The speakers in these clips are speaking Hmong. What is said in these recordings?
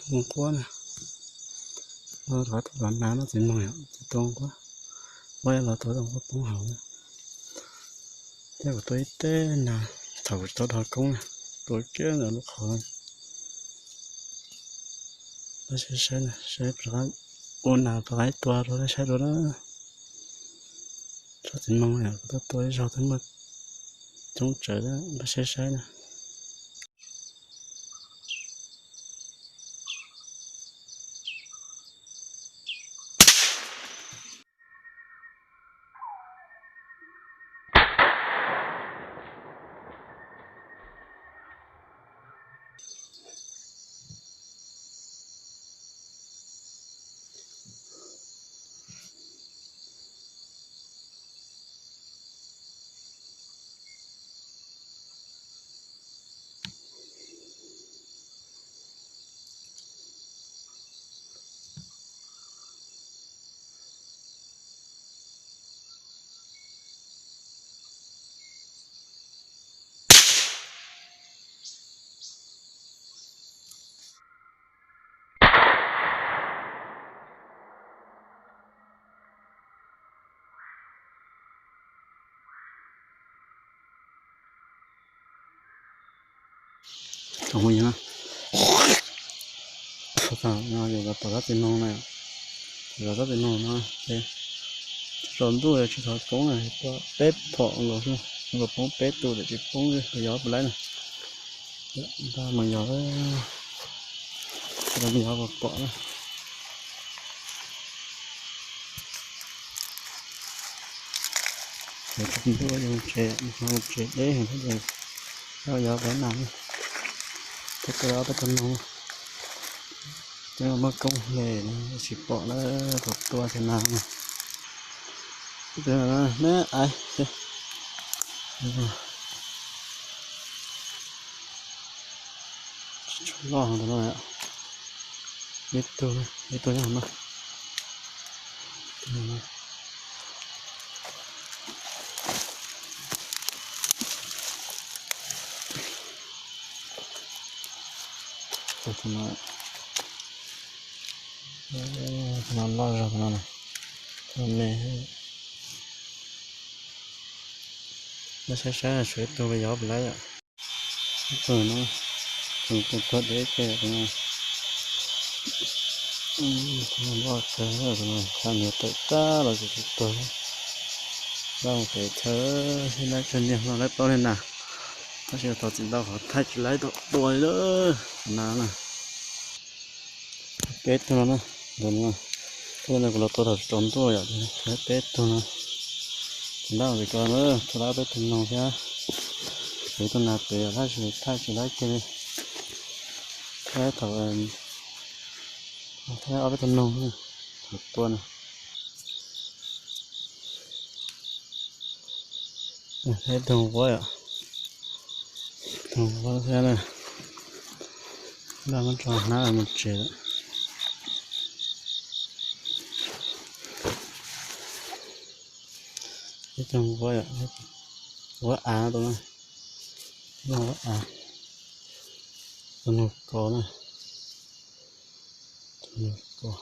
Tus quab na, los rov tus los nas no txiv moog yom, txiv tus quab, quab los tua tus quab poob hauv na. Thiab kuv tua ib teb nas thaum kuv tsis tau dhos koob na, tua kiag ntawm lub qhov. Pab saib saib na, saib ua nas pab qaib tua rau saib dua na. Tsob txiv moog yom, kuv tuaj tua ib zaug twb muaj coob tsawv, pab saib saib na. Yog los tom tsob txiv noog no, los tsob txiv noog no ces tsaus ntuj tsis thov koob na, peb phom nkaus xwb, nkaus poob peb tus lawm tsis poob xwb, yog puas laib na. Mus yog, mus yog puas pom na. Tsaus ntuj yuav mus tsev, mus tsev deb heev thiab ces yog peb nas, peb tua ob peb tug noog, twb muaj koob hle tsis pom lawm, tus tua thiab nas. Neb ai, tsis tshua loj tus no, ib tug, ib tug nyob hauv no. Tus no, tus no loj zog tus no, tus me. Neb saib saib, tshuav ib tug yog puas laib yom. Ib tug no, tus tuag dev ib ce tus no. Tus no loj kawg, tus no xa niag tawm tag los tsis tuag. Laj mus pem chaw, ib lab tsawg niag no lawv plaub niag nas, tab sis thov txim ntau qhov thaij tsis laib tau tua li na. Peb tug no na, tus no, tus no kuv los tua thaum tsaus ntuj yom, peb tug no. Tsis ntab ntawm ko na, thaij laib peb tug noog thiab. Kuv tua nas pem yom, tab sis thaij tsis laib kiag li. Thaij thaum, thaij ob peb tug noog thaum tua na. Peb tug quab yom, tug quab thiab na. Npaj muab tso hnab mus tsev lawm. Ib tug quab yom, quab av tus no, quab av, tus nug kos na, tus nug kos.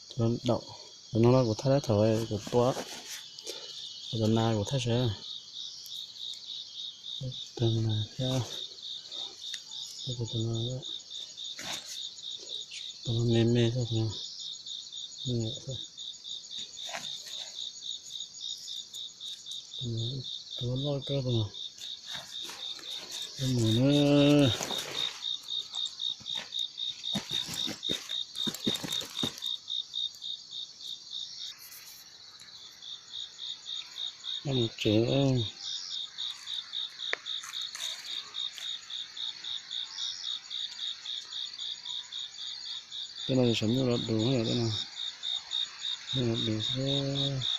Tus daum, tus no los kuv thaij dab thaum kuv tua, tus nas kuv thaij sawv. Tus nas thiab, tus no, tus no me me xwb, tus no me nyuam xwb. Tus no loj kawg tus no. Mus na. Mus tsev. Tej no yog saum nyuj los dus, tej no nyuj los dus xwb.